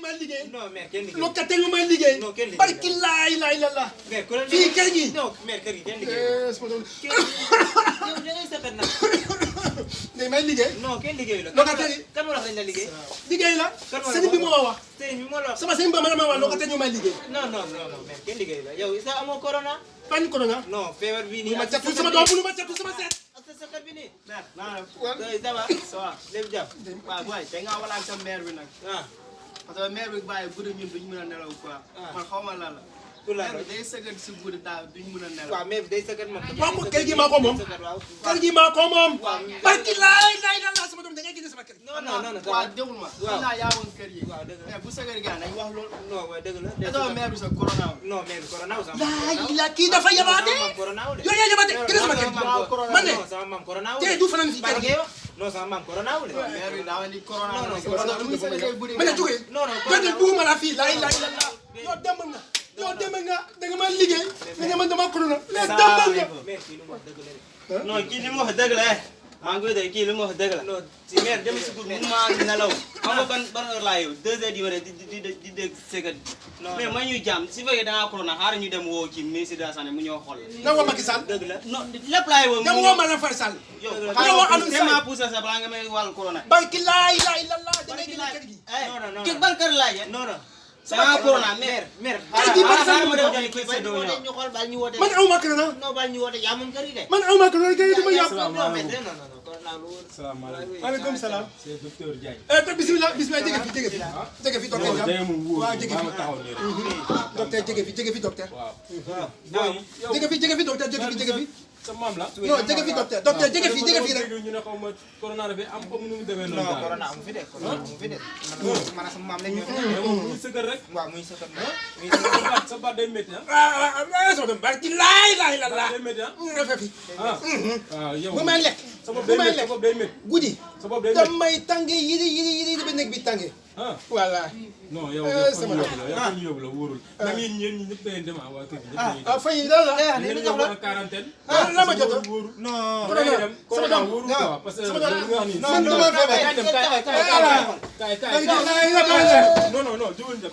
may liggéey. non mais kenn liggéey. locataire yu may liggéey. non kenn liggéey. barki laay la. mais ku la fii kër gi. non mais kër gi kenn liggéey. yow da ngay safet nag. day may liggéey. non kenn liggéey la. locataire yi kan moo la wax dañ la liggéey. liggéey la. kan moo la sëriñ bi moo wax. sëriñ bi moo la wax. sama sëriñ ba ma wax locataire yu may liggéey. non mais kenn liggéey la yow isa amoo corona. bañ ko nga. non feebar bii nii. ma catu sama doom bu ma catu sama seet. ak sa sakar bi nii. naa waaw ça va lépp jàpp. waaw booy te nga walaak sa maire bi nag ah. parce que maire bi bàyyi guddi ñun duñ mën a nelaw quoi man xaw ma lan la pour la maire bi day sëgën si guddi daal duñ mën a nelaw waaw mais day sakar moom. waaw ko kër gi maa ko moom. kër gi maa ko moom. barki laay la sama doom da ngay génne sama kër gi. non waaw déglu ma waaw naa yaawoon kër yi waaw dëgg la mais bu sëgën gaa nañ wax loolu non waaye dëgg la. est-ce que maire bi sa corona non mais corona wu sax. la kii dafa yabaate. corona wu de. yow yaa yabaate génne sama kër gi. man de non sama maam corona wu de. tey du fanaan fii kër gi. non sama maam corona wu de. maire bi daa ni corona non parce que muy sëgën guddi ma ne jógee. non jógee buuma la fii laay la. yow dem nga da nga ma liggéey. nga ne man dama corona. mais dem nga. mais kii lu mu wax dëgg la de. non kii li mu wax dëgg la maa ngi koy dégg kii li mu wax dëgg la non si maire dem si guddi. mun maa nelaw xam nga ban heure laa yow 2 heures di wala di dégg sëgën mais ma ñuy jàmm si fekkee da ngaa corona xaaral ñu dem woo kii ministre de la santé mu ñëw xool na woo Macky Sall. dëgg la. non lépp laay woo dem woo Marième Faye Sall. yow yow Alioune Sall ma poussé sa balaa nga may wàll corona barki laay da ngay génne kër gi. non kii ban kër laay non non. sama corona mais maire. kër gi Macky Sall ma dem jëli kuy baal séddoo ñu ñëw woote ñu xool baal ñu woote. man aw ma corona. non baal ñu woote yaa moom kër yi de. man aw ma corona kay dama yàqu. non mais non corona lu wóor. salaamaaleykum. maaleykum salaam. c'est docteur Diagne. bisimilah jege fi docteur non day moom wóor waaw jege fi taxaw nii rek. docteur jege fi docteur. waaw. waaw. jege fi docteur jege fi. sa maam la. non jege fi docteur jege fi rek. ñu ne xaw ma corona dafay am comme nu mu demee noonu. non corona amu fi de. corona amu fi de. man sama maam lañ ñu fi. mais moom muy sëgal rek. waaw muy sëkkal na. muy sa baat day métti ah. sama doom barki laay la. day métti ah. nga fekk ah. waaw yow bu may lekk. sa bopp day métti sa bopp day métti. guddi. sa bopp day métti damay tàngee yiri ba nekk bi tàngee. ah. voilà. non yow sama yow ñu yóbbu la wóorul. même yéen ñi ñëpp da ngeen dem waa kër gi ñëpp dañuy dem. fay dara la. ñu jox la quarantaine. la ma jot a. wóorul. non. da ngay dem corona wóorul quoi parce que li nga wax nii. man dama feebar. kaay dem kaay voilà. kaay. non non non jógal dem